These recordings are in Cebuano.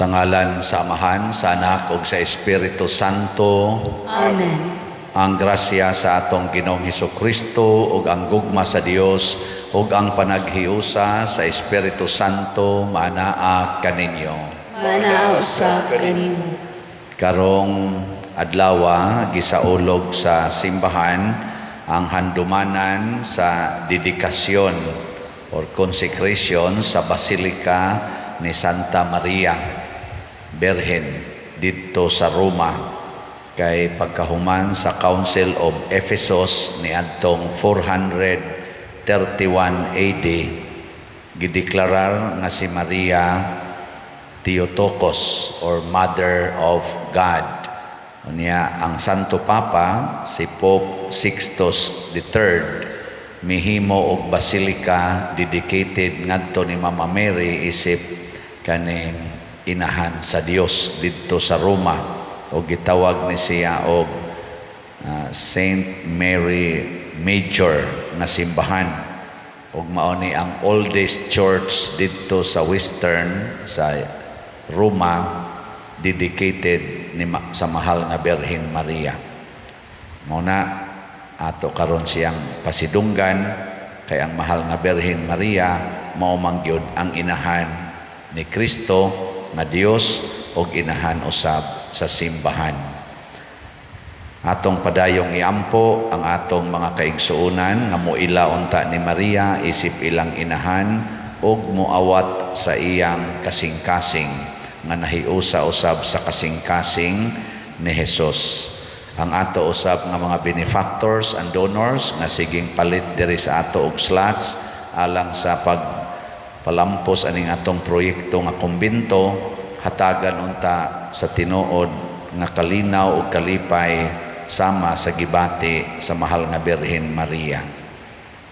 Sa ngalan sa Amahan, sa Anak ug sa Espiritu Santo. Amen. Ang grasya sa atong Ginoong Hesus Kristo ug ang gugma sa Dios ug ang panaghiusa sa Espiritu Santo maanaa kaninyo. Manaa usab kanimo. Karong adlawa, gisaulog sa simbahan ang handumanan sa dedikasyon or consecration sa Basilica ni Santa Maria Birhen didto sa Roma, kay pagkahuman sa Council of Ephesus niadtong 431 AD, gideklarar nga si Maria Theotokos or Mother of God. Unya ang Santo Papa, si Pope Sixtus III, mihimo og basilica dedicated ngadto ni Mama Mary isip kaning inahan sa Dios didto sa Roma, og gitawag ni siya og Saint Mary Major nga simbahan, ug mao ni ang oldest church didto sa Western, sa Roma, dedicated ni sa Mahal nga Birhen Maria. Mao na ato karon siyang pasidunggan, kay ang Mahal nga Birhen Maria mao man gyud ang inahan ni Kristo nga Dios ug inahan usab sa simbahan. Atong padayong iampo ang atong mga kaigsuonan nga moila unta ni Maria isip ilang inahan ug moawat sa iyang kasing-kasing nga nahiusa usab sa kasing-kasing ni Jesus. Ang ato usab nga mga benefactors and donors nga siging palit diri sa ato og slots alang sa pag palampos aning atong proyekto nga kumbento, hatagan unta sa tinuod nga kalinaw ug kalipay sama sa gibati sa Mahal nga Birhen Maria.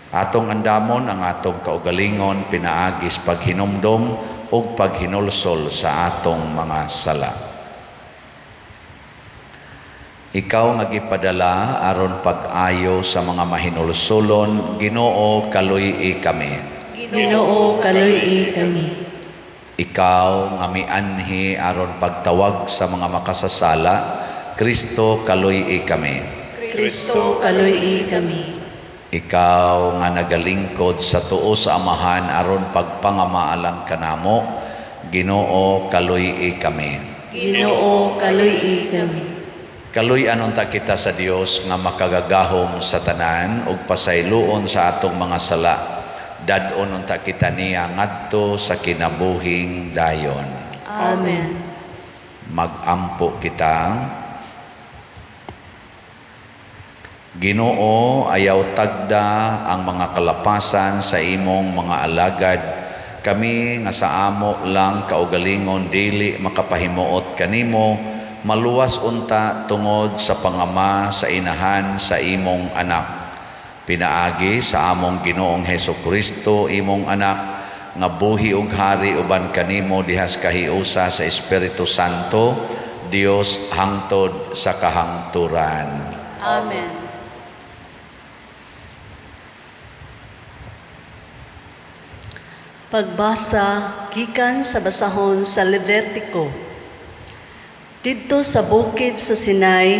Atong andamon ang atong kaugalingon pinaagis paghinumdom ug paghinulsol sa atong mga sala. Ikaw nga gipadala aron pag-ayo sa mga mahinulsolon, Ginoo, kaluy-i kami. Ginoo, kaluy-i kami. Ikaw nga mianhi aron pagtawag sa mga makasasala, Kristo, kaluy-i kami. Kristo, kaluy-i kami. Ikaw nga nagalingkod sa tuo sa Amahan aron pagpangama alang kanamo, Ginoo, kaluy-i kami. Ginoo, kaluy-i kami. Kaluy-an unta kita sa Dios nga makagagahom sa tanan ug pasayloon sa atong mga sala. Dad-on unta kita niya ngadto sa kinabuhing dayon. Amen. Magampo kita. Ginoo, ayaw tagda ang mga kalapasan sa imong mga alagad. Kami nga sa amo lang kaugalingon dili makapahimuot kanimo, maluwas unta tungod sa pangama sa inahan sa imong anak. Pinaagi sa among Ginoong Heso Kristo, imong anak, nga buhi ug hari uban kanimo dihas kahiusa sa Espiritu Santo, Dios hangtod sa kahangturan. Amen. Pagbasa gikan sa basahon sa Levitiko. Didto sa bukid sa Sinai,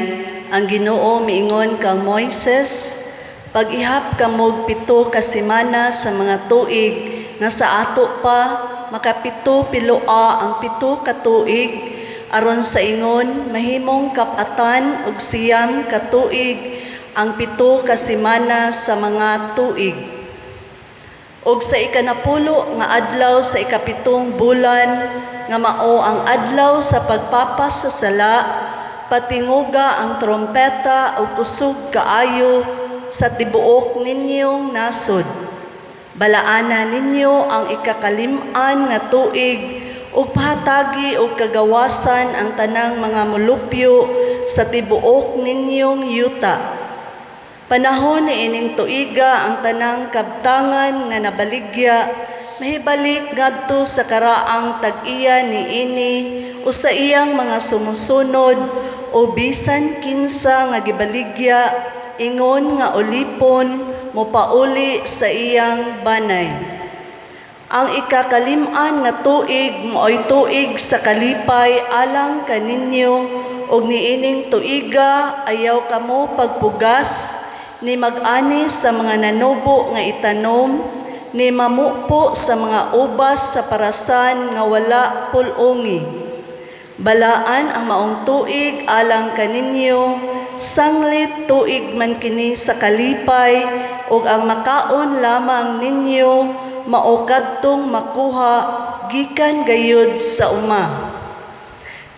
ang Ginoo miingon kang Moises, pag-ihap kamog 7 ka semana sa mga tuig nga sa ato pa makapito piloa ang 7 ka tuig, aron sa ingon mahimong kap-atan og 9 ka tuig ang 7 ka semana sa mga tuig. Og sa 10 nga adlaw sa 7 bulan, nga mao ang adlaw sa pagpapas sa sala, patinguga ang trompeta o kusog kaayo sa tibuok ninyong nasod. Balaana ninyo ang ikakalim-an nga tuig ug pahatagi og kagawasan ang tanang mga molupyo sa tibuok ninyong yuta. Panahon ni ining tuiga ang tanang kabtangan nga nabaligya mahibalik ngadto sa karaang tag-iya niini o sa iyang mga sumusunod o bisan kinsa nga gibaligya ingon nga ulipon mopauli sa iyang banay. Ang ikakalim-an nga tuig maoy tuig sa kalipay alang kaninyo, ug niining tuiga ayaw kamo pagpugas ni mag-ani sa mga nanubo nga itanom, ni mamupo sa mga ubas sa parasan nga wala pul-ungi. Balaan ang maong tuig alang kaninyo, sanglit tuig man kini sa kalipay, ug ang makaon lamang ninyo mao kadtong makuha gikan gayud sa uma.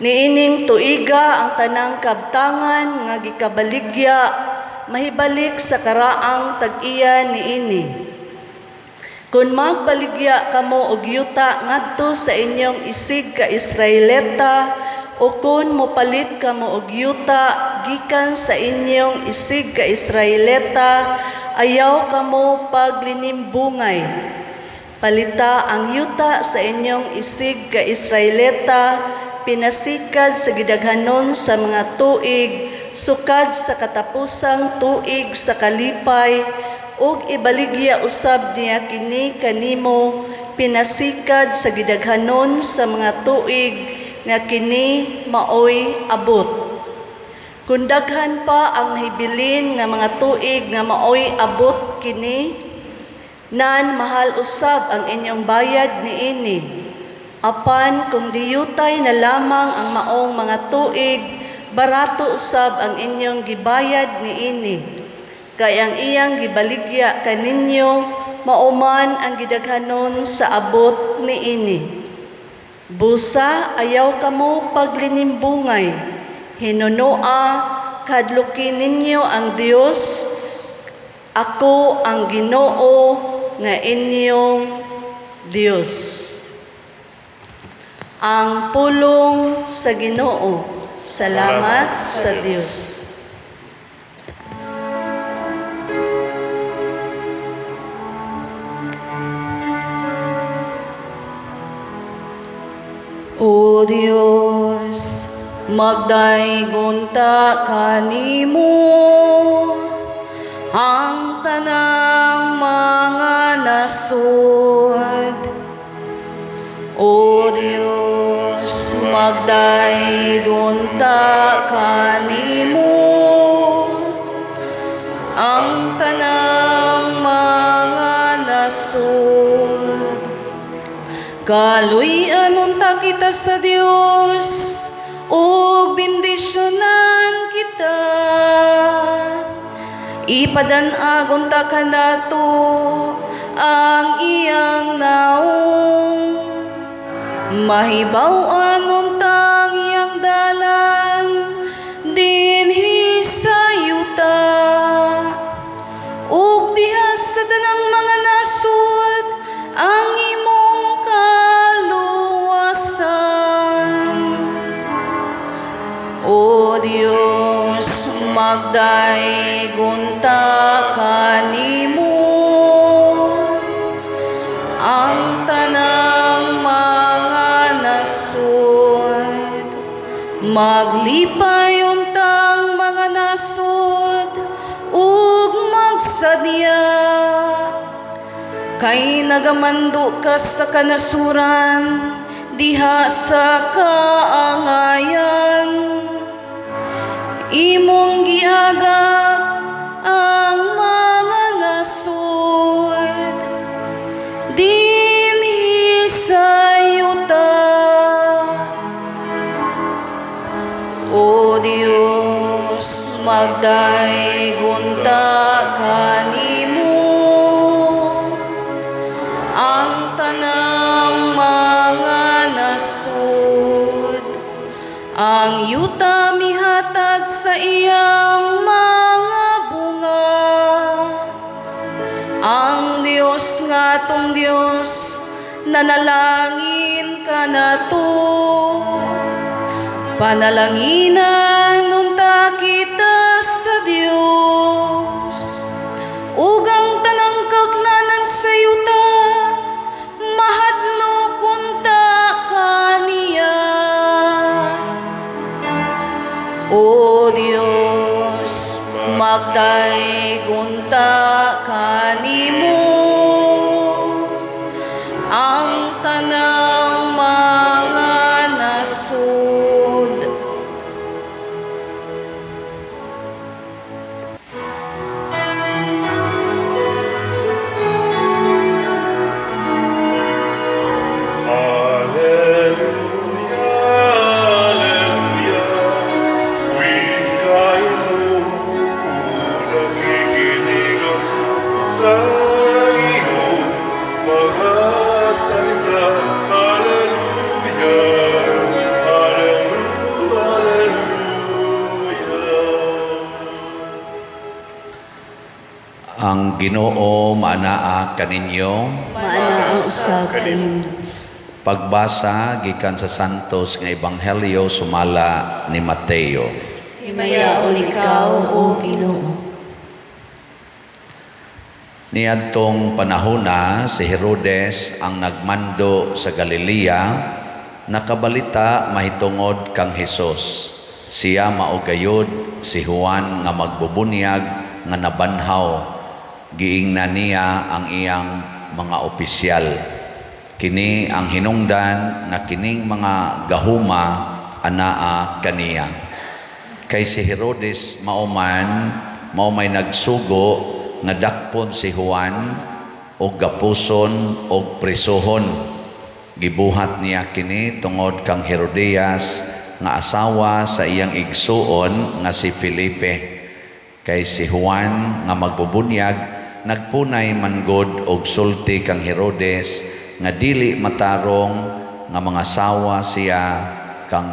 Niining tuiga ang tanang kabtangan nga gikabaligya mahibalik sa karaang tag-iya niini. Kung magbaligya kamo og yuta ngadto sa inyong isig ka Israelita, o kung mopalit kamo og yuta gikan sa inyong isig ka Israelita, ayaw kamo paglinimbungay. Palita ang yuta sa inyong isig ka Israelita pinasikad sa gidaghanon sa mga tuig, sukad sa katapusang tuig sa kalipay, ug ibaligya usab niya kini kanimo pinasikad sa gidaghanon sa mga tuig nga kini maoy abot. Kung daghan pa ang nahibilin nga mga tuig nga maoy abot kini, nan mahal usab ang inyong bayad niini. Apan kung diyutay na lamang ang maong mga tuig, barato usab ang inyong gibayad niini. Kay ang iyang gibaligya kaninyo mao man ang gidaghanon sa abot niini. Busa ayaw kamo paglinimbungay. Hinunoa kahadluki ninyo ang Dios. Ako ang Ginoo nga inyong Dios. Ang pulong sa Ginoo. Salamat sa Dios. O Dios, magdaygon ta kanimo ang tanang mga nasod. O Dios, magdaygon ta kanimo ang tanang mga nasod. Kaluy-an unta kita sa Dios ug bendisyonan kita. Ipadan-ag unta kanato ang iyang naong. Mahibaw-an unta ang iyang dalan dinhi sa yuta ug diha sa tanang mga nasod ang imong kaluwasan. O Dios, magdaygon ta kanimo ang tanang mga nasod. Maglipay untang mga nasod ug magsadya, kay nagamando ka sa kanasuran diha sa kaangayan. Imong giagak ang mga nasod dinhi sa yuta. O Dios, magdaygon ta kanimo ang tanang mga nasod. Ang yuta mihatag sa iyang mga bunga. Ang Dios nga atong Dios nanalangin kanato. Panalanginan unta kita sa Dios ug ang tanang kautlanan sa yuta mahadlok unta kaniya. O Dios, magdaygon ta kanimo. Salita. Alleluia, alleluia, alleluia. Ang Ginoo maanaa kaninyo. Maanaa usab kanimo. Pagbasa gikan sa Santos nga Ebanghelyo sumala ni Mateo. Himayaon ikaw, O Ginoo. Niadtong panahona si Herodes ang nagmando sa Galilea, nakabalita mahitungod kang Hesus. Siya mao gayud si Juan nga magbubunyag nga nabanhaw. Giingnan niya ang iyang mga opisyal. Kini ang hinungdan nga kining mga gahuma anaa kaniya. Kay si Herodes mao man mao may nagsugo nga dakpon si Juan og gapuson og presohon. Gibuhat niya kini tungod kang Herodias nga asawa sa iyang igsuon nga si Felipe. Kay si Juan nga magbubunyag nagpunay man gud og sulti kang Herodes nga dili matarong nga mga sawa siya kang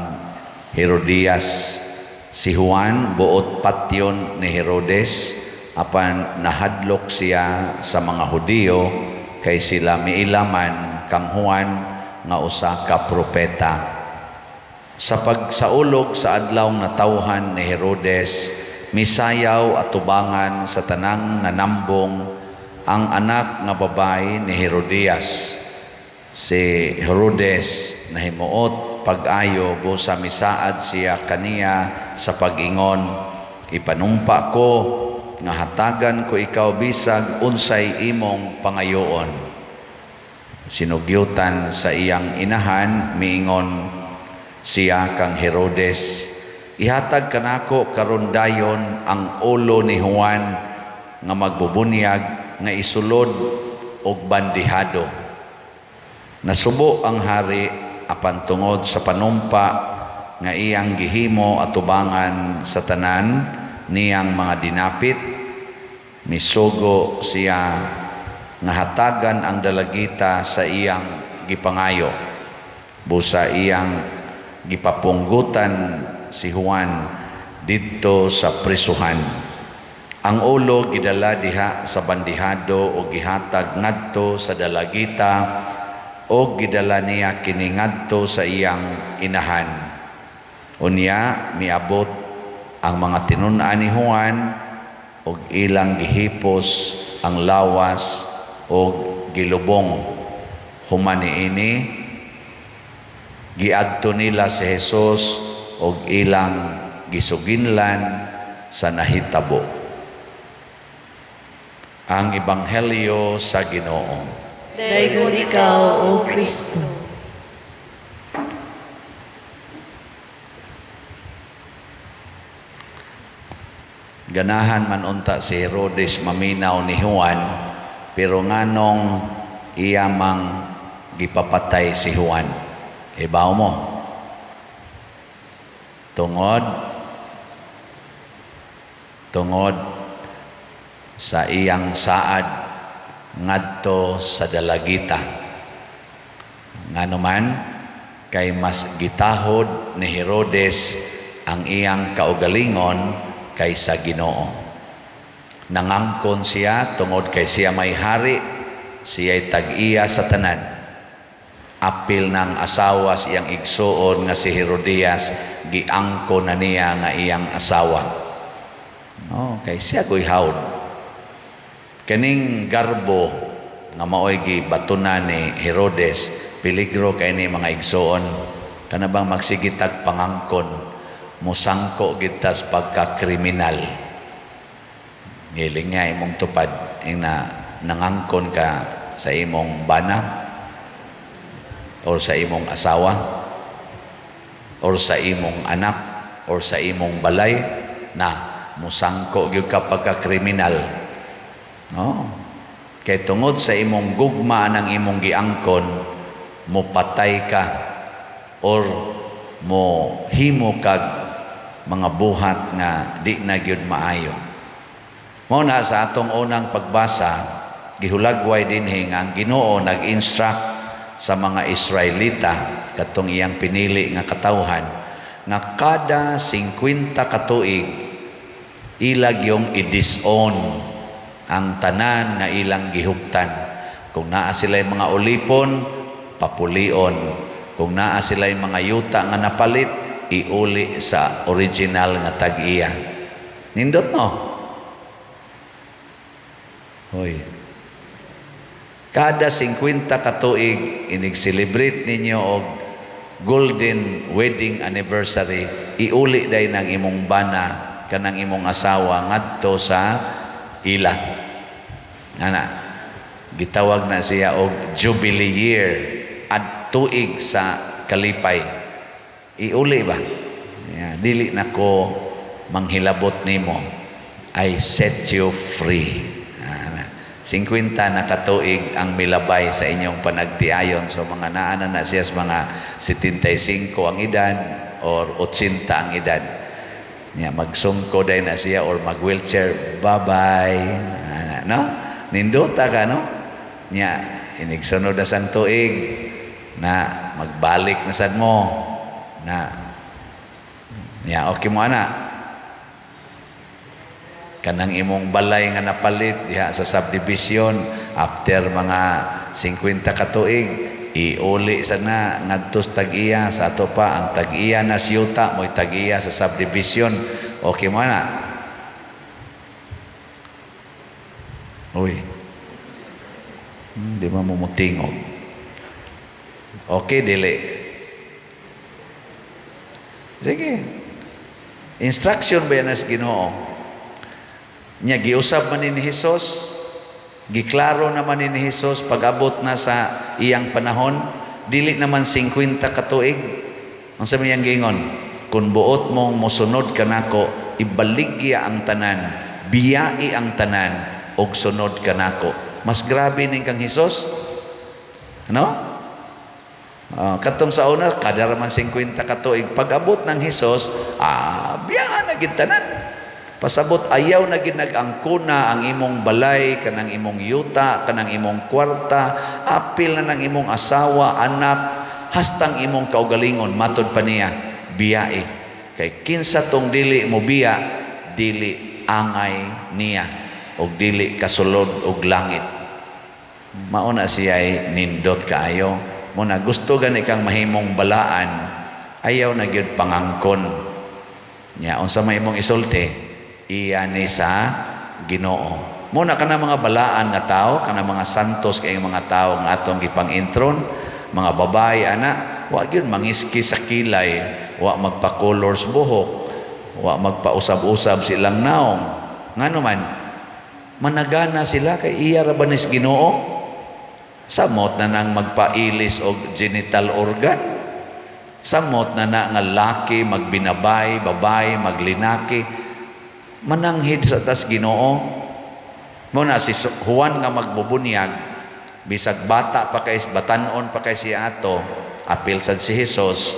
Herodias. Si Juan buot patyon ni Herodes, apan nahadlok siya sa mga Hudiyo kay sila miilaman kang Juan nga usa ka propeta. Sa pagsaulog sa adlaw natawhan ni Herodes, misayaw atubangan sa tanang nanambong ang anak nga babae ni Herodias. Si Herodes nahimuot pag-ayo busa misaad siya kaniya sa pag-ingon, "Ipanumpa ko nga hatagan ko ikaw bisag unsay imong pangayoon." Sinugyutan sa iyang inahan, miingon siya kang Herodes, "Ihatag kanako karon dayon ang ulo ni Juan nga magbubunyag nga isulod og bandihado." Nasubo ang hari, apan tungod sa panumpa nga iyang gihimo atubangan sa tanan niyang mga dinapit, misugo siya nga hatagan ang dalagita sa iyang gipangayo. Busa iyang gipapunggutan si Juan didto sa prisuhan. Ang ulo gidala diha sa bandihado o gihatag ngadto sa dalagita, o gidala niya kini ngadto sa iyang inahan. Unya miabot ang mga tinun-an ni Juan og ilang gihipos ang lawas og gilubong. Human niini, giadto nila si Jesus og ilang gisuginlan sa nahitabo. Ang Ebanghelyo sa Ginoo. Daygon ikaw, O Kristo. Ganahan man unta si Herodes maminaw ni Juan, pero nganong iya mang gipapatay si Juan? Ibaw mo. Tungod sa iyang saad ngadto sa dalagita. Ngano man, kay mas gitahod ni Herodes ang iyang kaugalingon kaysa Ginoo. Nangangkon siya tungod kay siya may hari, siya'y tag-iya sa tanan. Apil ng asawa sa iyang igsuon nga si Herodias, giangko na niya nga iyang asawa. No, kay siya ko'y hawd. Kaning garbo nga maoy gibatunan ni Herodes, peligro kay ni mga igsuon. Kana bang magsigitag pangangkon, musangko gitas pagka-kriminal. Ngiling nga imong tupad, ing na nangangkon ka sa imong bana or sa imong asawa or sa imong anak or sa imong balay, na musangko gyud ka pagka-kriminal. No. Kay tungod sa imong gugma ng imong giangkon, mopatay ka or mo himo kag mga buhat nga di na gyud maayo. Mao na sa atong unang pagbasa, gihulagway dinhi nga ang Ginoo nag-instruct sa mga Israelita, katong iyang pinili nga katawhan, nga kada 50 ka tuig ila gyung i-disown ang tanan nga ilang gihuptan. Kung naa sila'y mga ulipon, papulion. Kung naa sila'y mga yuta nga napalit, iuli sa original nga tag-iya. Nindot, no? Hoy. Kada 50 ka tuig, inig-celebrate ninyo og golden wedding anniversary, iuli day ng imong bana kanang imong asawa ngadto sa ila. Ana, gitawag na siya og Jubilee year at tuig sa kalipay. Iuli ba? Yeah, dili na ko manghilabot nimo. I set you free. Ana. 50 na katuig ang milabay sa inyong panagtiayon. So mga naa na na siya sa mga 75 ang edad or 80 ang edad. Nya magsungko day na siya or mag-wheelchair. Bye-bye. Ana, no? Nindota ka, no? Nya inigsunod na sang tuig na magbalik na sad mo na. Nya okay mo ana, kanang imong balay nga napalit diha sa subdivision, after mga 50 ka tuig, iuli sa na ngadto sa tag-iya. Sa ato pa ang tag-iya na siyuta mo'y tag-iya sa subdivision. Okay mo na? Uy, di ba mo mutingog? Okay, dili? Sige, instruction ba yan sa Ginoo? Nya giusab man ni Jesus, giklaro naman ni Jesus pag-abot na sa iyang panahon, dili naman 50 ka tuig. Unsa may iyang giingon? Kung buot mong mosunod kanako, ibaligya ang tanan, biyai ang tanan, og sunod kanako. Mas grabe ning kang Hesus. Ano? Katong sa una, kada man 50 ka tuig. Pag-abot ng Hesus, biya na gid tanan. Pasabot ayaw na gid nag-angkona ang imong balay, kanang imong yuta, kanang imong kwarta, apil na ng imong asawa, anak, hastang imong kaugalingon, matod pa niya, biyae. Kay kinsa tong dili mo biya, dili angay niya, og dili kasulod og langit. Mao na siya'y nindot kaayo. Muna gusto gani kang mahimong balaan, ayaw na gyud pangangkon. Nya unsa may imong isulti? Iya ni sa Ginoo. Muna kana mga balaan nga tao, kana mga santos kay mga tao nga atong gipang-intron, mga babae ana, wa gyud mangiski sa kilay, wa magpa-colors buhok, wa magpausab-usab silang naong. Ngano man managana sila kay iya ra ba nis Ginoo? Samot na nang magpailis og genital organ. Samot na na nga laki magbinabay, babay maglinaki. Mananghid sa tas Ginoo. Mo na si Juan nga magbubunyag, bisag bata pa kay, batanon pa kay siya ato, apil sad si Jesus,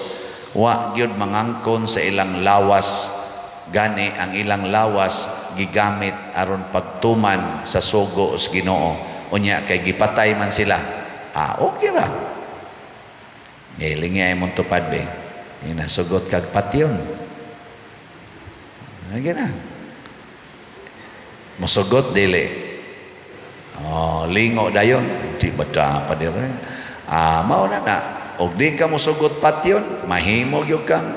wa gyud mangangkon sa ilang lawas. Gani ang ilang lawas gigamit aron pagtuman sa sugo sa Ginoo. Unya kay gipatay man sila. Okay ra. Lingi ay mong tupad be. Inasugot kag patyon. Lagi na. Musugot dili. Oh, lingo dayon, di ba ta pa dire? Mao na na. Og di ka musugot patyon, mahimo gyud kang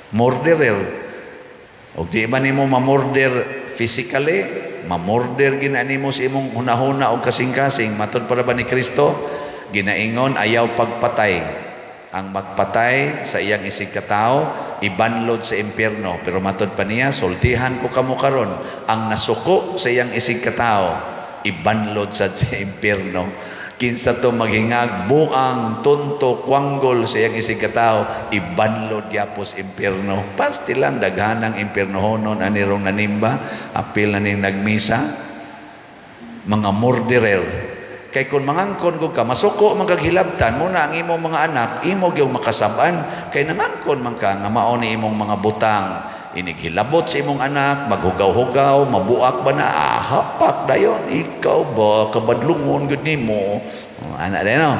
murderer. Og di ba nimo mamurder physically, mamurder gina nimo sa imong hunahuna og kasing-kasing. Matod para ba ni Kristo, ginaingon ayaw pagpatay. Ang magpatay sa iyang isig katao ibanlod sa impyerno. Pero matod pa niya, sultihan ko kamo karon, ang nasuko sa iyang isig katao ibanlod sad sa impyerno. Kinsa to maghingag buang, tonto, kwanggol sa iyang isig katao, ibanlod gyapos impyerno. Pasti lang daghanang impyernohonon anirong nanimba, apil na ning nagmisa, mga murderer. Kay kung mangangkon ko ka, masuko man kag hilabtan muna ang imong mga anak, imo gyud makasab-an kay nangangkon man ka nga mao ni imong mga butang. Inighilabot sa imong anak, maghugaw-hugaw, mabuak ba na, hapak dayon, ikaw ba, kabadlungon gud nimo. Oh, anak din, no?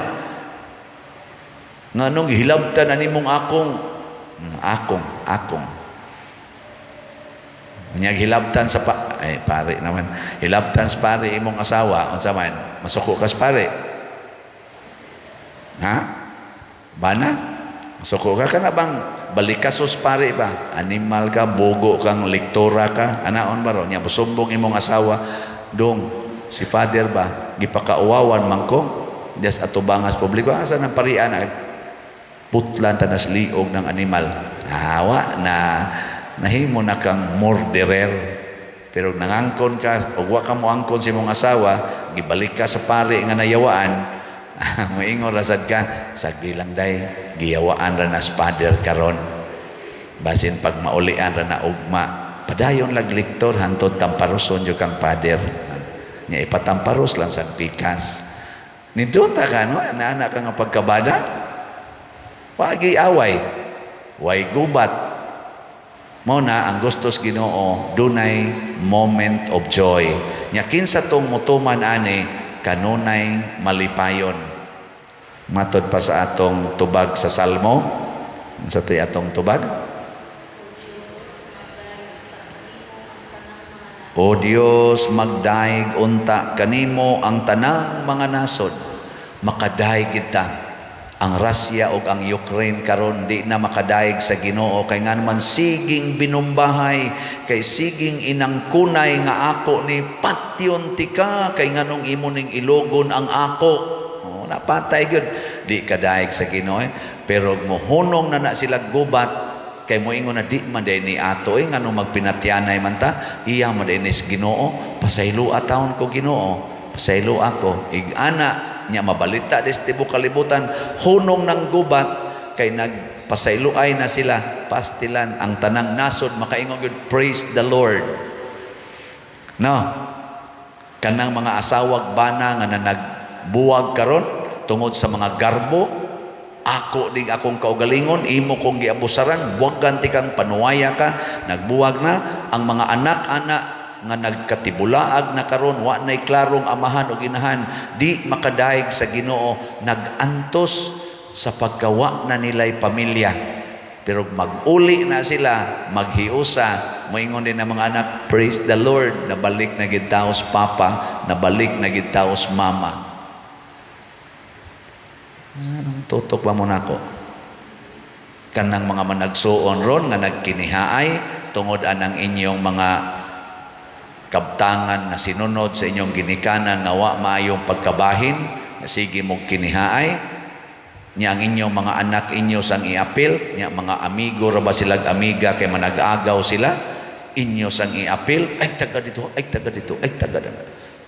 Nganong gihilabtan ani mong akong akong akong. Nya hilabtan sa pa, ay pare naman. Hilabtan sa pare imong asawa, unsa man? Masuko ka sa pare. Ha? Bana? Masuko ka kana bang balikasos pare ba? Animal ka, bogo kang lektora ka, anaon ba ro? Nya musumbong imong asawa, dong si father ba gipakauwawan man ko des atubangas publiko, asa nang parian ay putlan tanas liog ng animal. Hawa na nahimo na kang murderer. Pero nangangkon ka og wa ka moangkon sa imong asawa, gibalik ka sa pare nga nayawaan, moingon ra sad ka, sagdi lang day, giyawaan ra na father karon. Basin pag maulian ra na ugma, padayon lag lektor hantod tamparoson jud kang father. Nya ipatamparos lang sa pikas. Nindota ka no, ana ka nga pagkabada. Wagi away, way gubat. Mao na ang gustos Ginoo, dunay moment of joy. Nya kinsa tong mutuman ani kanunay malipayon. Matod pa sa atong tubag sa Salmo. Unsa to'y atong tubag? O Dios, magdaig unta kanimo ang tanang mga nasod. Makadaig kita. Ang Russia ug ang Ukraine karon di na makadaig sa Ginoo kay ngan man siging binumbahay, kay siging inangkunay nga ako ni patyon tika kay nganong imo ning ilogon ang ako. Oh, napatay gyud di kadaig sa Ginoo eh. Pero mohunong na na sila gubat kay moingon na di man day ni ato eh, nganong magpinatyanay man ta, iya man day ni sa Ginoo, pasayloa taon ko Ginoo, pasaylo ako ig-ana nya mabalita des tibuok kalibutan hunong ng gubat kay nagpasayloay na sila pastilan ang tanang nasod makaingon gyud, praise the Lord. No, kanang mga asawag bana nga nagbuwag karon tungod sa mga garbo, ako ding akong kaugalingon, imo kong giabusaran, buwagan ti kang panuwaya ka, nagbuwag na ang mga anak-anak nga nagkatibulaag na karon, wa nay klarong amahan o ginahan, di makadaig sa Ginoo, nagantos sa pagkawa na nilay pamilya. Pero mag-uli na sila, maghiusa, moingon din ang mga anak, praise the Lord, nabalik na gid taos papa, nabalik na gid taos mama. Anong tutok ba mo nako? Kanang mga managsuon ron nga nagkinihaay tungod anang inyong mga kabtangan nga sinunod sa inyong ginikanan nga wa maayong pagkabahin, nga sige mong kinihaay nya ang inyong mga anak inyo sang iapil, nya mga amigo ra ba silag amiga kay manag-agaw sila, inyo sang iapil, ay taga dito, ay taga dito, ay taga dito,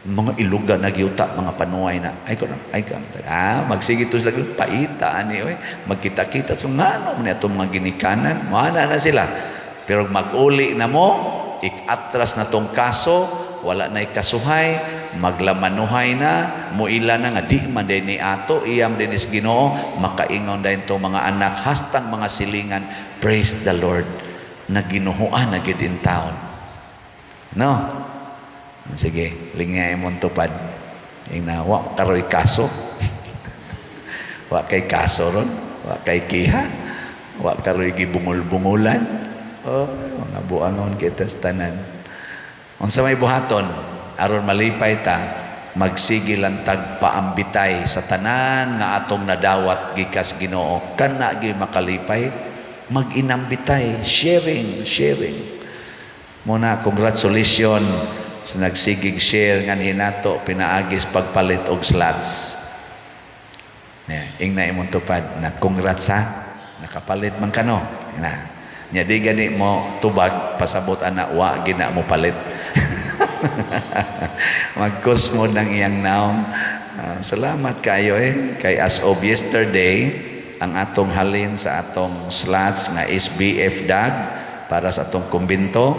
mga iluga na gyuta, mga panuay na, ay ko na, ay ka, magsige to sila paita ani oy, magkita-kita so ngano man atong mga ginikanan, moana na sila. Pero mag-uli na mo, ik-atras na tong kaso, wala na ikasuhay, maglamanuhay na, muila na nga di man din ni ato, iyam din is Ginoo, makaingon din tong mga anak, hastang mga silingan, praise the Lord, naginuhuan na gid in town. No? Sige, lingay mong tupad. Ingna, wa karoy kaso. Wa kay kaso ron, wa kay kiha, wa karoy gibungol-bungulan. Oh, mga buangon kita sa tanan. Unsa may buhaton aron malipay ta, magsige lang tag paambitay sa tanan nga atong nadawat gikas Ginoo. Kana gyud makalipay, mag-inambitay, sharing, sharing. Muna congratulations sa nagsigig share nga hinato pinaagis pagpalit og slots. Ne, ingna imong tupad na congrats ha, nakapalit man kano. Na. Nya di gani mo tubag pasabot ana wa gina mo palit. Magkusmo ng iyang naong. Salamat kayo eh. Kay as of yesterday, ang atong halin sa atong slots nga SBF DAG para sa atong kumbinto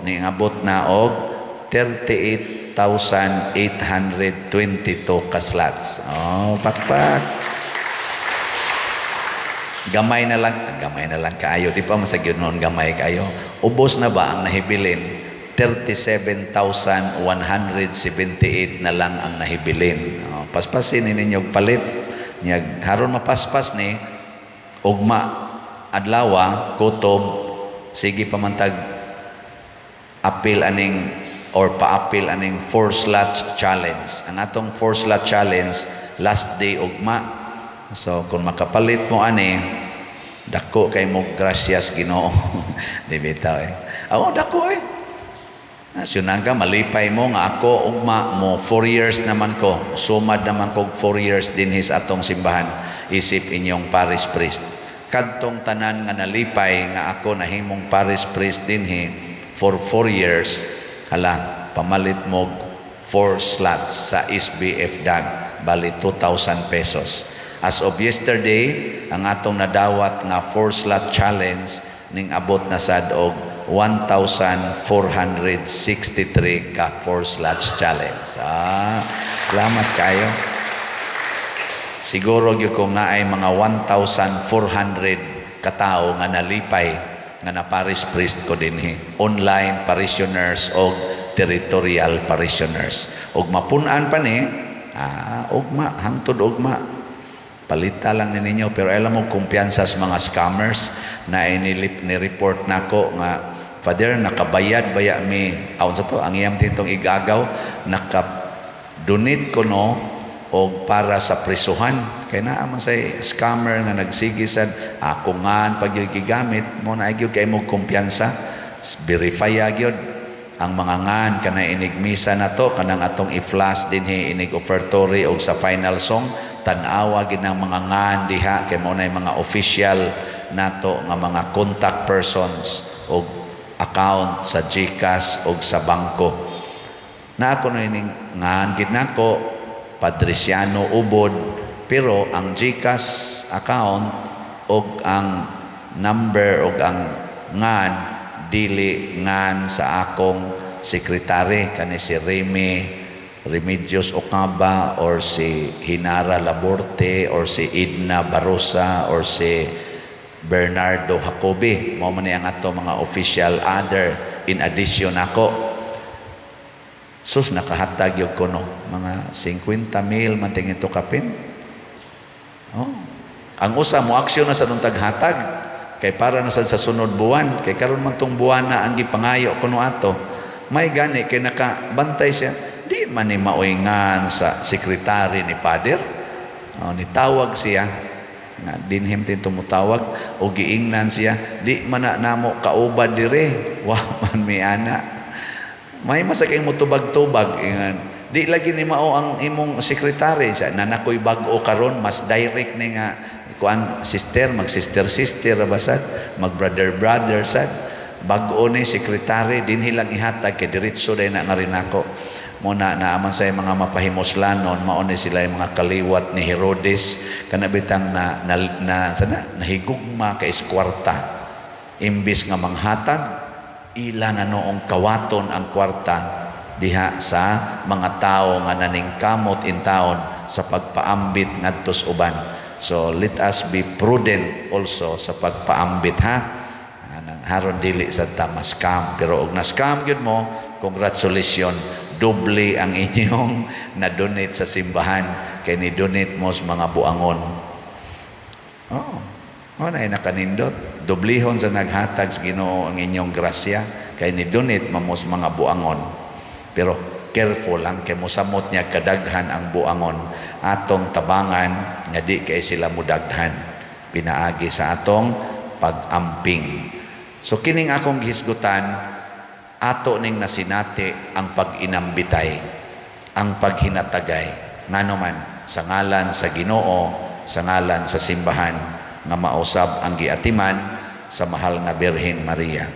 niabot na og 38,822 ka slots. Oh, pakpak. Gamay na lang, gamay na lang kaayo. Di pa man sa gyud noon gamay kaayo. Ubos na ba ang nahibilin? 37,178 na lang ang nahibilin. Oh, paspasin ni ninyo palit. Nya haron mapaspas ni Ugma adlawa kutob, sige pa man tag apil aning or paapil aning four slot challenge. Ang atong four slot challenge, last day ugma. So kung makapalit mo ani, dako kay mo gracias Ginoo. Di bitaw eh. Ako dako eh. Syunaga, malipay mo nga ako ugma mo 4 years naman ko. Sumad naman ko 4 years dinhi sa atong simbahan isip inyong parish priest. Kadtong tanan nga nalipay nga ako nahimong parish priest dinhi for 4 years, hala, pamalit mo 4 slots sa SBF DAG, bali 2,000 pesos. As of yesterday, ang atong nadawat nga 4 slot challenge ning abot na sad og 1,463 ka 4 slots challenge. Ah, salamat kayo. Siguro gyud kung naay mga 1,400 katao nga nalipay nga na parish priest ko dinhi. Online parishioners og territorial parishioners. Og mapun-an pa ni, ugma, hangtod ugma. Palita lang ni ninyo, pero alam mo kumpiyansa sa mga scammers na inilip ni report nako nga, "Father, nakabayad baya mi?" Aon sa to ang iyang tintong igagaw, naka donate ko no og para sa prisuhan, kay naa man say scammer nga nagsige sad ako nga pag gigamit mo na gyud kay mo kumpiyansa. Verify gyud ang mga ngan kana inig misa na to, kanang atong i-flash dinhi inig offertory og sa final song. Tan-awa gid ang mga ngan diha kay mo na mga official nato nga mga contact persons og account sa GCash og sa bangko. Na ako na ining ngan gid nako Padriciano Ubod, pero ang GCash account og ang number og ang ngan dili ngan sa akong sekretary, kani si Remy Remedios Ocaba or si Hinara Laborte or si Edna Barosa or si Bernardo Jacobi. Mao man ni ang ato mga official other in addition ako. Sus, nakahatag gyud ko no mga 50 mil man tingin to kapin. Oh. Ang usa mo aksyon na sa nung taghatag kay para na sad sa sunod buwan, kay karon man tong buwan na ang gipangayo kuno ato. May gani kay nakabantay siya, di man ni maoy ngan sa sekretary ni Father. Oh, nitawag siya nga dinhim tin tumutawag o giingnan siya, "Di man na namo kauban dire, wa man mi ana." May masakay mo tubag-tubag, ingan di lagi ni mao ang imong sekretary sa nanakoy bag-o karon, mas direct ni nga kuan, sister, mag sister sister ra ba sad, mag brother brother sad. Bag-o ni sekretary, dinhi lang ihatag kay diretso day na nga rin ako mo na naaman sa mga mapahimuslanon. Mao ni sila yung mga kaliwat ni Herodes, kana bitang na, na, na sana nahigugma kay kwarta, imbis nga manghatag, ila na noong kawaton ang kwarta diha sa mga tao nga naningkamot in taon sa pagpaambit ngadto sa uban. So let us be prudent also sa pagpaambit, ha. Anang haron dili sa ta ma-scam, pero og na-scam gyud mo, congratulations, doble ang inyong na-donate sa simbahan kay ni donate mo sa mga buangon. Oh, mo na nakanindot. Doblihon sa naghatag sa Ginoo ang inyong grasya kay ni donate mo sa mga buangon. Pero careful lang kay mosamot niya kadaghan ang buangon. Atong tabangan nga di kay sila mudaghan pinaagi sa atong pag-amping. So kining akong gihisgutan, ato ning nasinati ang pag-inambitay, ang paghinatagay. Ngano man, sa ngalan sa Ginoo, sa ngalan sa simbahan nga mausab ang giatiman sa mahal nga Birhen Maria.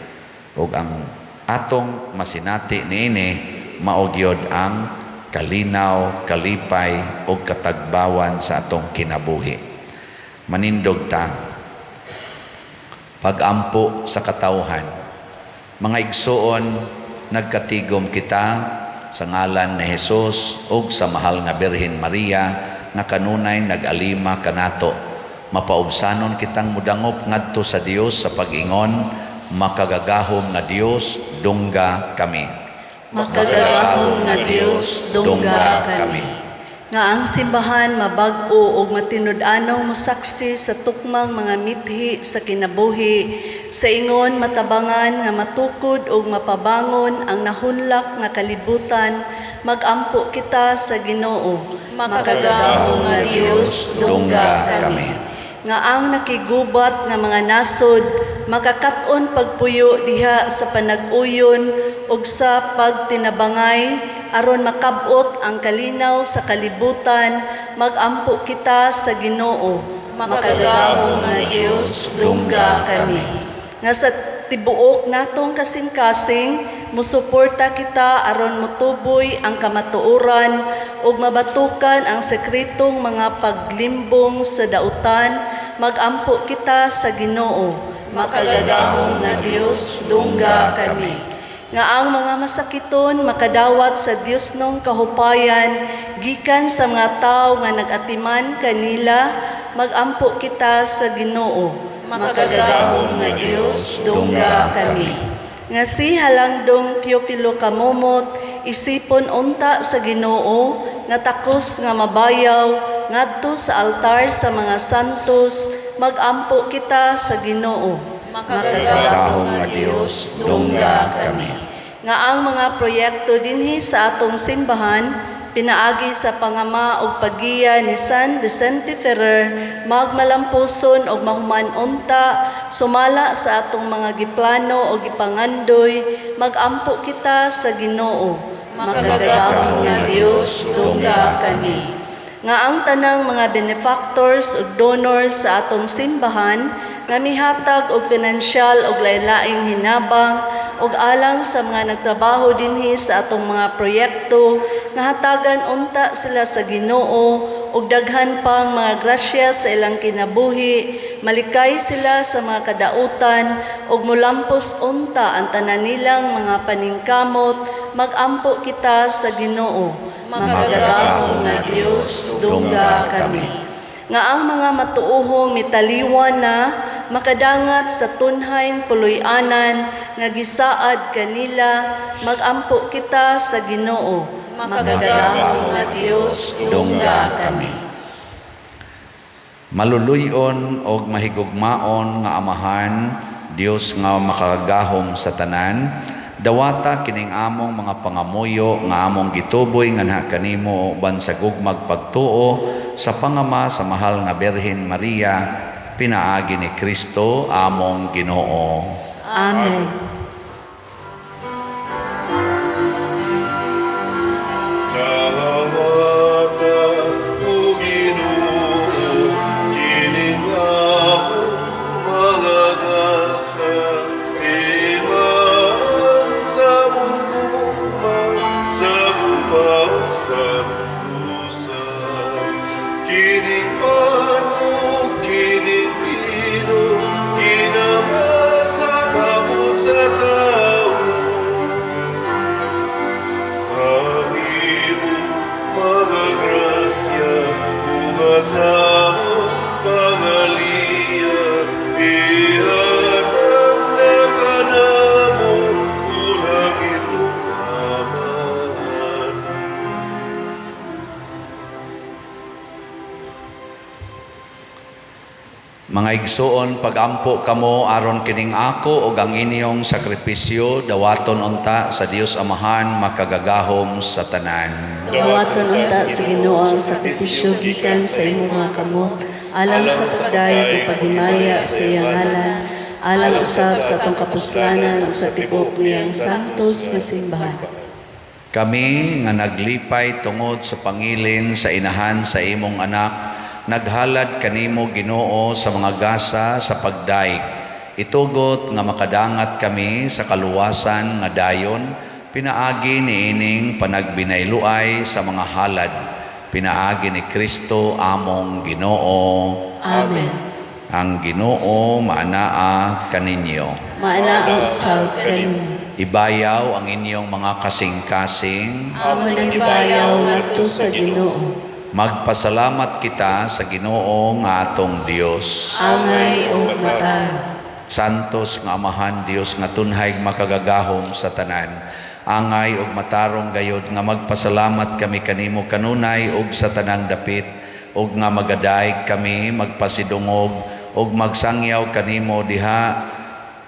Ug ang atong masinati niini mao gyud ang kalinaw, kalipay ug katagbawan sa atong kinabuhi. Manindog ta. Pagampo sa katawhan. Mga igsuon, nagkatigom kita sa ngalan ni Jesus ug sa mahal nga Birhen Maria nga kanunay nag-alima kanato. Mapaubsanon kitang mudangop ngadto sa Dios sa pag-ingon, "Makagagahom nga Dios, dungga kami." Makagagahom nga Dios, dungga kami. Nga ang simbahan mabag-o ug matinud-anong mosaksi sa tukmang mga mithi sa kinabuhi sa ingon matabangan nga matukod ug mapabangon ang nahunlak nga kalibutan, magampo kita sa Ginoo. Makagagahom nga Dios, dungga kami. Nga ang nakigubat nga mga nasod makakat-on pagpuyo diha sa panag-uyon ug sa pagtinabangay aron makab-ot ang kalinaw sa kalibutan, magampo kita sa Ginoo. Makagagahom nga Dios, dungga kami. Nga sa tibuok natong kasing-kasing musuporta kita aron motuboy ang kamatuoran ug mabatukan ang sekretong mga paglimbong sa dautan, magampo kita sa Ginoo. Makagagahom nga Dios, dungga kami. Nga ang mga masakiton makadawat sa Dios nong kahupayan gikan sa mga tawo nga nag-atiman kanila, magampo kita sa Ginoo. Makagagahom nga Dios, dungga kami. Nga si Halangdong Teofilo Kamomot isipon unta sa Ginoo nga takos nga mabayaw ngadto sa altar sa mga santos, magampo kita sa Ginoo. Makagagahom nga Dios, dungga kami. Nga ang mga proyekto dinhi sa atong simbahan pinaagi sa pangama og paggiya ni San Vicente Ferrer magmalampuson og mahuman unta sumala sa atong mga giplano o gipangandoy, magampo kita sa Ginoo. Makagagahom nga Dios, dungga kami. Nga ang tanang mga benefactors ug donors sa atong simbahan nga mihatag og finansyal og lain-laing hinabang ug alang sa mga nagtrabaho dinhi sa atong mga proyekto, nga hatagan unta sila sa Ginoo ug daghan pang mga grasya sa ilang kinabuhi, malikay sila sa mga kadautan ug molampos unta ang tanan nilang mga paningkamot, magampo kita sa Ginoo. Makagagahom nga Dios, dungga kami. Nga ang mga matuohong mitaliwan na makadangat sa tunhayng puloy-anan nga gisaad kanila, magampo kita sa Ginoo. Makagagahom nga Dios, dungga kami. Maluluyon og mahigugmaon nga Amahan, Dios nga makagagahom sa tanan, dawata kining among mga pangamuyo nga among gituboy nganha kanimo uban sa gugmag pagtuo sa pangama sa mahal nga Birhen Maria, pinaagi ni Kristo among Ginoo. Amen. Dawata, O Ginoo, kining among mga gasa, imaan sa among gugma, sa gugma ug santusa. Kining pan ug kining bino, kinama sa kamot sa tawo. Ang imong mga grasya, buha sa among pangaliya, ihatag na kanamo, o langitnong Amahan. Mga igsuon, pagampo kamo aron kining ako ug ang inyong sakripisyo dawaton unta sa Dios Amahan makagagahom sa tanan. Dawaton unta sa Ginoo ang sakripisyo gikan sa imong mga kamot, alang sa pagdayeg ug paghimaya sa iyang ngalan, alang usab sa atong kapuslanan ug sa tibuok niyang santos nga simbahan. Kami nga naglipay tungod sa pangilin sa inahan sa imong anak, naghalad kanimo Ginoo sa mga gasa sa pagdaig. Itugot nga makadangat kami sa kaluwasan nga dayon, pinaagi niining panagbinayluay sa mga halad, pinaagi ni Kristo among Ginoo. Amen. Ang Ginoo maanaa kaninyo. Maanaa usab kanimo. Ibayaw ang inyong mga kasing-kasing. Amo nang ibayaw ngadto sa Ginoo. Magpasalamat kita sa Ginoo nga atong Dios. Angay ug matarong. Santos nga Amahan Dios nga tunhay makagagahom sa tanan. Angay ug matarong gayod nga magpasalamat kami kanimo kanunay ug sa tanang dapit, ug nga magadayeg kami, magpasidungog ug magsangyaw kanimo diha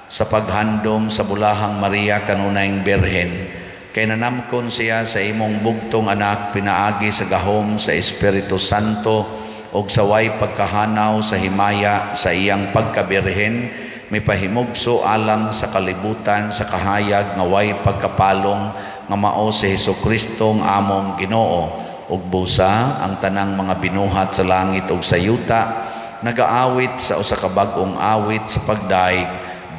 sa paghandom sa bulahang Maria kanunayng Birhen. Kay nanamkon siya sa imong bugtong anak pinaagi sa gahom sa Espiritu Santo ug sa way pagkahanaw sa himaya sa iyang pagkabirhen, mipahimugso alang sa kalibutan sa kahayag nga way pagkapalong nga mao si Hesukristo nga among Ginoo. Ug busa ang tanang mga binuhat sa langit ug sa yuta nagaawit sa usa ka bag-ong awit sa pagdayeg.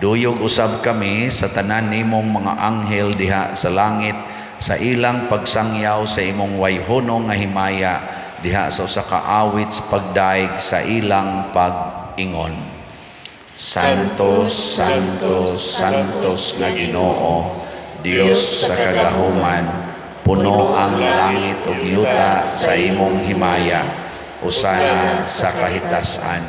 Duyog usab kami sa tanan nimong mga anghel diha sa langit sa ilang pagsangyaw sa imong wayhunong nga himaya diha sa usa ka awit sa pagdayeg sa ilang pag-ingon. Santo, Santo, Santos nga Ginoo, Dios sa kagahuman, puno ang langit ug yuta sa imong himaya, usana sa kahitasan.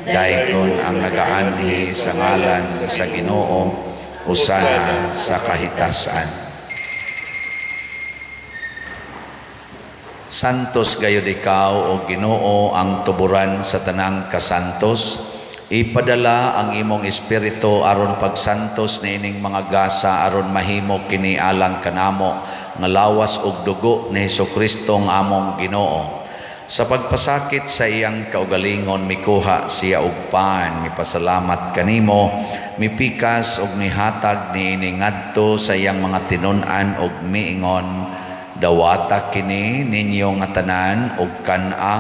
Daygon ang nagaanhi sa ngalan sa Ginoo, usana sa kahitasan. Santos gayud ikaw, o Ginoo, ang tuburan sa tanang kasantos. Ipadala ang imong espiritu aron pagsantos niining mga gasa aron mahimo kini alang kanamo nga lawas ug dugo ni Hesukristo nga among Ginoo. Sa pagpasakit sa iyang kaugalingon mikuha siya og pan, mipasalamat kanimo, mipikas ug mihatag niini ngadto sa iyang mga tinun-an ug miingon, dawata kini ninyo nga tanan ug kan-a,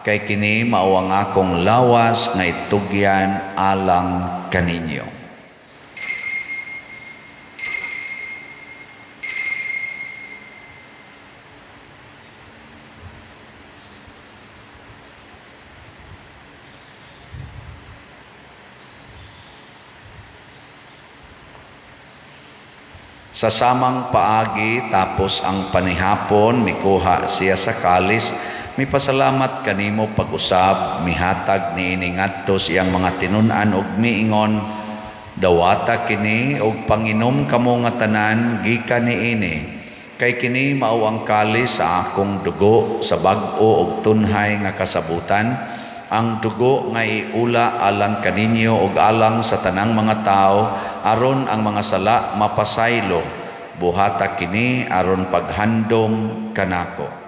kay kini mao ang akong lawas nga itugyan alang kaninyo. Sa samang paagi tapos ang panihapon, mikuha siya sa kalis, mipasalamat kanimo pag-usab, mihatag niini ngadto sa iyang mga tinun-an ug miingon, dawata kini ug panginom kamo nga tanan gikan niini, kay kini mao ang kalis sa akong dugo sa bag-o ug tunhay nga kasabutan, ang dugo nga iula alang kaninyo ug alang sa tanang mga tawo aron ang mga sala mapasaylo. Buhata kini aron paghandom kanako.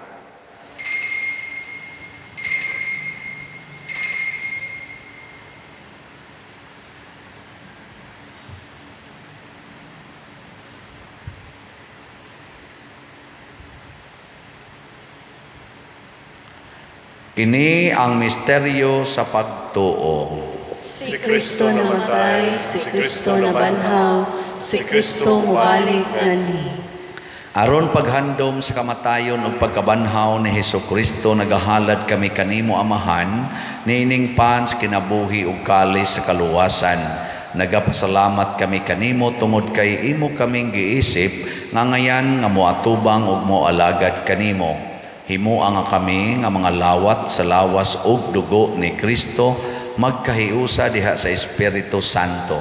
Kini ang misteryo sa pagtuo. Si Kristo namatay, si Kristo nabanhaw, si Kristo mubalik nganhi. Aron paghandom sa kamatayon ug pagkabanhaw ni Hesukristo, nagahalad kami kanimo Amahan, niining pan sa kinabuhi ug kalis sa kaluwasan. Nagapasalamat kami kanimo tungod kay imo kaming giisip nga ngayan nga moatubang ug moalagad kanimo. Himoa nga kami nga mga lawat sa lawas ug dugo ni Kristo magkahiusa diha sa Espiritu Santo.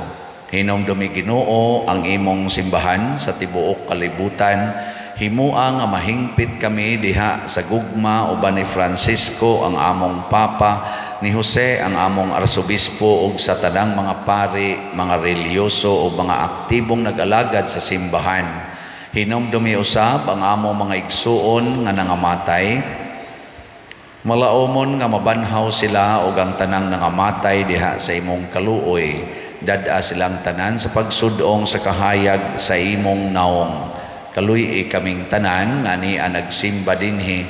Hinumdumi Ginoo ang imong simbahan sa tibuok kalibutan. Himoa nga mahingpit kami diha sa gugma uban ni Francisco ang among Papa, ni Jose ang among Arsobispo ug sa tanang mga pari, mga relihiyoso ug mga aktibong nag-alagad sa simbahan. Hinumdumi usab ang among mga igsuon nga nangamatay. Malaomon nga mabanhaw sila ug ang tanang nangamatay diha sa imong kaluoy. Dad-a silang tanan sa pagsudong sa kahayag sa imong naong. Kaluy-i kaming tanan nga ania nagsimba dinhi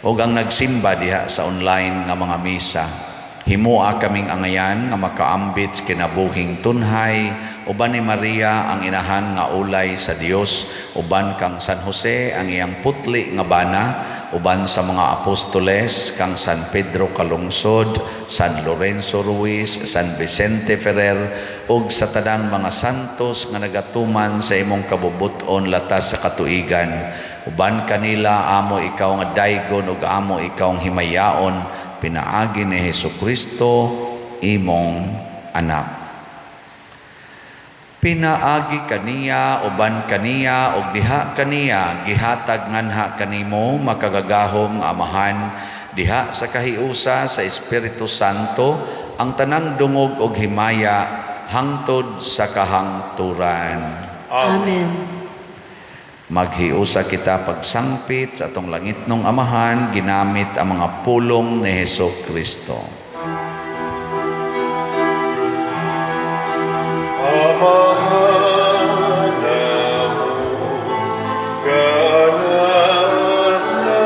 ug ang nagsimba diha sa online nga mga misa. Himoa kaming angayan nga makaambit sa kinabuhing tunhay uban ni Maria ang inahan nga ulay sa Dios, uban kang San Jose ang iyang putli nga bana, uban sa mga apostoles kang San Pedro Calungsod, San Lorenzo Ruiz, San Vicente Ferrer ug sa tanang mga santos nga nagatuman sa imong kabubut-on latas sa katuigan. Uban kanila amo ikaw nga daygon ug amo ikaw ang himayaon pinaagi ni Hesukristo imong anak. Pinaagi kaniya, uban kaniya, ug diha kaniya, gihatag nganha kanimo makagagahom nga Amahan, diha sa kahiusa sa Espiritu Santo, ang tanang dungog ug himaya hangtod sa kahangturan. Amen. Maghiusa kita pagsangpit sa atong langitnong Amahan, ginamit ang mga pulong ni Heso Kristo. Amahan namo nga nasa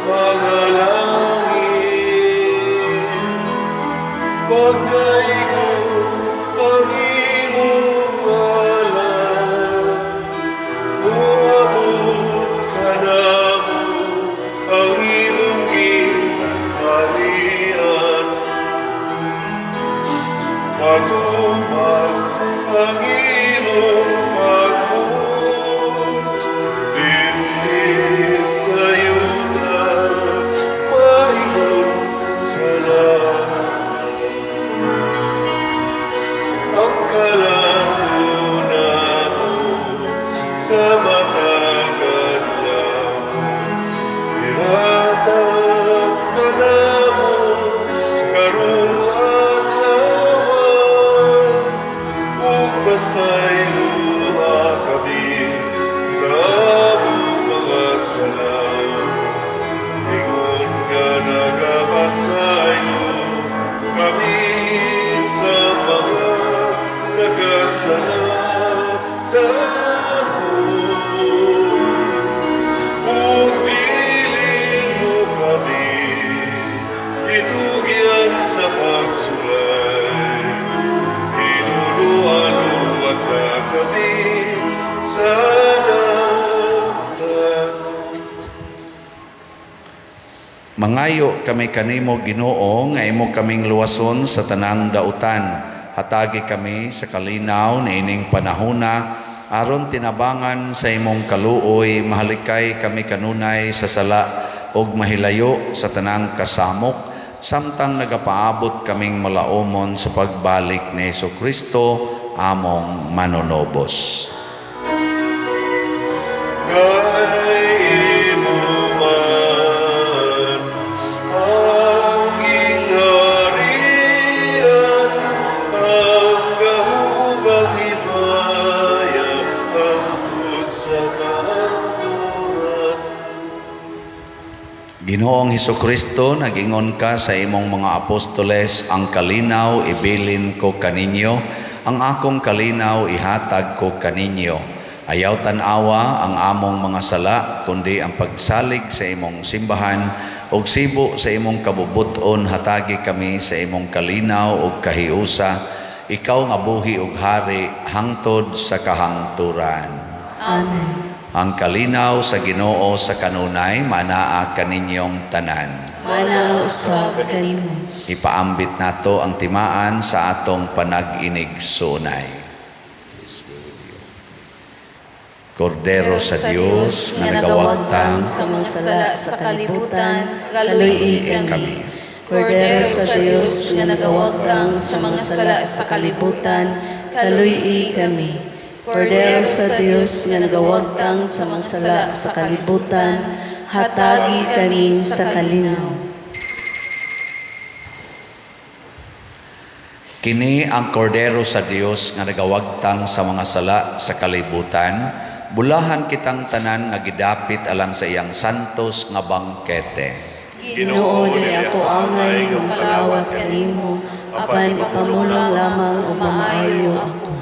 mga langit, pagdaygon ang imong ngalan, moabot kanamo ang imong gingharian. Matuman ang imong pagbuot dinhi sa yuta maingon sa langit. Ang kalan-on namo sa matag adlaw, ihatag kanamo karong adlaw, ug pasayloa kami sa among mga sala, ingon nga nagapasaylo kami sa mga nakasala namo. Ug dili mo kami itugyan sa pagsulay, hinudoa luwasa kami sa dautan. Mangayo kami kanimo, Ginoo, nga imo kaming luwason sa tanang dautan. Hatagi kami sa kalinaw niining panahona aron tinabangan sa imong kaluoy mahalikay kami kanunay sa sala ug mahilayo sa tanang kasamok samtang nagapaabot kaming malaumon sa pagbalik ni Hesus Kristo among manunobos. Kay imo man ang gingharian, ang gahom ug ang himaya, hangtod sa kahangturan. Ginoong Hesukristo, nagingon ka sa imong mga apostoles, "Ang kalinaw ibilin ko kaninyo, ang akong kalinaw ihatag ko kaninyo. Ayaw tan-awa ang among mga sala, kundi ang pagsalig sa imong simbahan, ug sibo sa imong kabubut-on hatagi kami sa imong kalinaw ug kahiusa, ikaw nga buhi ug hari hangtod sa kahangturan." Amen. Ang kalinaw sa Ginoo sa kanunay manaa kaninyong tanan. Manaa usab kanimo. Ipaambit nato ang timaan sa atong panag-inigsuonay. Kordero sa Dios nga nagawagtang sa mga sala sa kalibutan, kaluy-i kami. Kami. Kordero sa Dios nga nagawagtang sa mga sala sa kalibutan, kaluy-i kami. Kordero sa Dios nga nagawagtang sa mga sala sa kalibutan, hatagi kami sa kalinaw. Kini ang Kordero sa Dios nga nagawagtang sa mga sala sa kalibutan, bulahan kitang tanan nga gidapit alang sa iyang santos nga bangkete. Ginoo, dili ako angay nga mokalawat kanimo, apan ipamulong lamang ug mamaayo ako.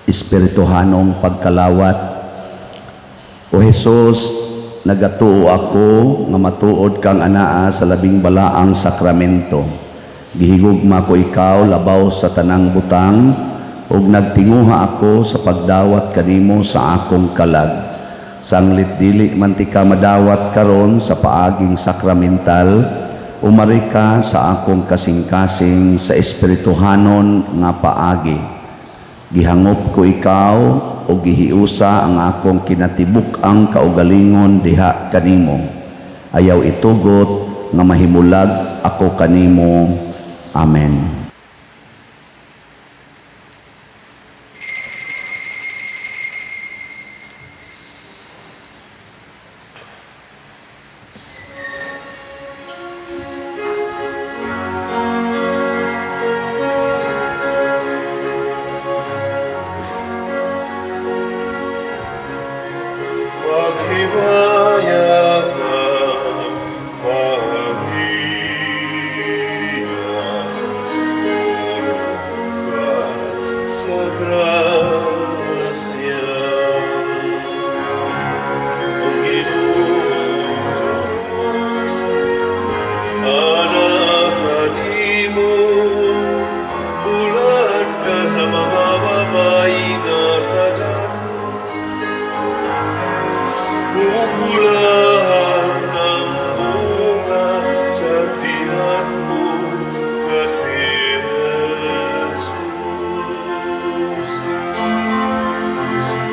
Espirituhanong pagkalawat. O Hesus, nagatuo ako nga matuod kang anaa sa labing balaang sakramento. Gihigugma ko ikaw labaw sa tanang butang ug nagtinguha ako sa pagdawat kanimo sa akong kalag. Sanglit dili man tika madawat karon sa paaging sakramental, umari ka sa akong kasing-kasing sa espirituhanon nga paagi. Gihangop ko ikaw o gihiusa ang akong kinatibuk-ang kaugalingon diha kanimo. Ayaw itugot nga mahimulag ako kanimo. Amen. Sa tiyan mo nga si Jesus.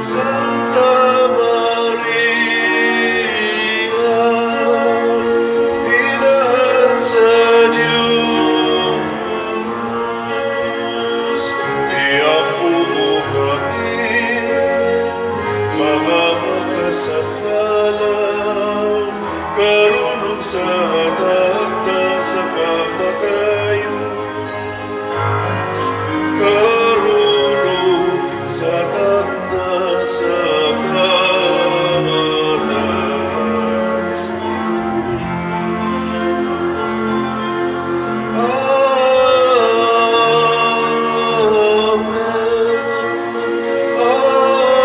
Santa Maria, Inahan sa Diyos, iampo mo kami, mga makasasala, karon ug sa takna sa kamatayon. Karon ug sa takna sa kamatayon. Amen. Amen.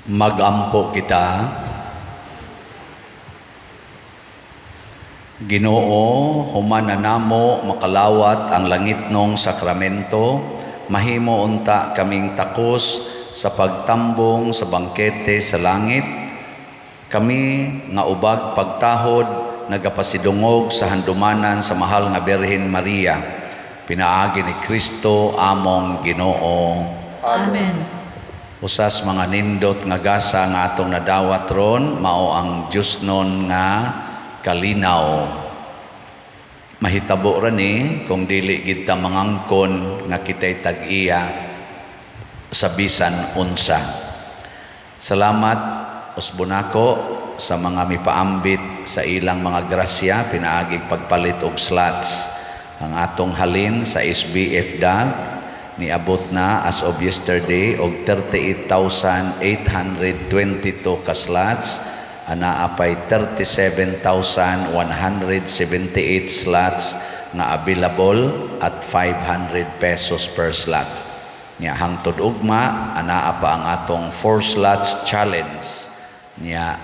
Magampo kita. Ginoo, human na namo makalawat ang langitnong sakramento, mahimo unta kaming takos sa pagtambong sa bangkete sa langit. Kami nga ubag pagtahod nagapasidungog sa handumanan sa mahal nga Birhen Maria. Pinaagi ni Kristo among Ginoo. Amen. Usas mga nindot nga gasa nga atong nadawat ron, mao ang Diyosnon nga kalinaw. Mahitabo ra ni kung dili gid ta mangangkon nga kitay tag-iya sa bisan unsa. Salamat usbonako sa mga mipaambit sa ilang mga grasya pinaagig pagpalit og slots. Ang atong halin sa SBF DAG niabot na as of yesterday og 38,822 ka slots, anaa pay 37,178 slots nga available at 500 pesos per slot. Nya hangtod ugma anaa pa ang atong 4 slots challenge nya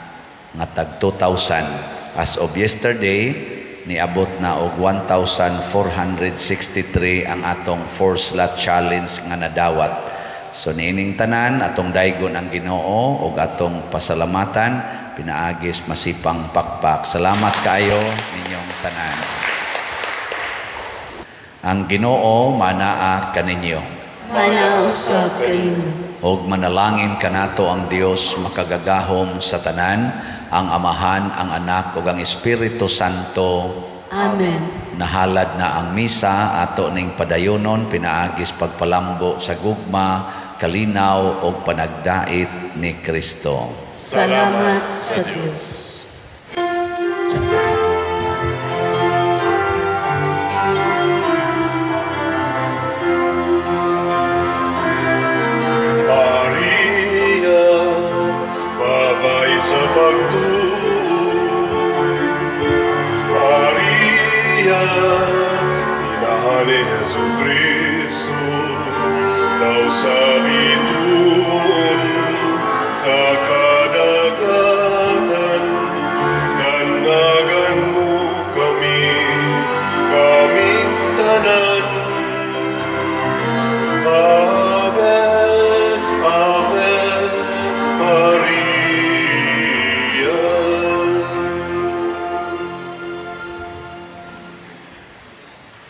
nga tag 2,000. As of yesterday niabot na og 1,463 ang atong 4 slot challenge nga nadawat. So niining tanan atong daygon ang Ginoo ug atong pasalamatan pinaagis masipang pakpak. Salamat kaayo ninyong tanan. Ang Ginoo manaa kaninyo. Manaa usab kaninyo. Og manalangin kanato ang Dios makagagahom sa tanan, ang Amahan, ang Anak ug ang Espiritu Santo. Amen. Nahalad na ang misa ato ning padayonon pinaagis pagpalambo sa gugma, kalinaw ug panagdait ni Kristo. Salamat sa Dios. Maria, babay sa pagtuo. Maria, inahan ni Jesu Kristo, daw sa bituon sa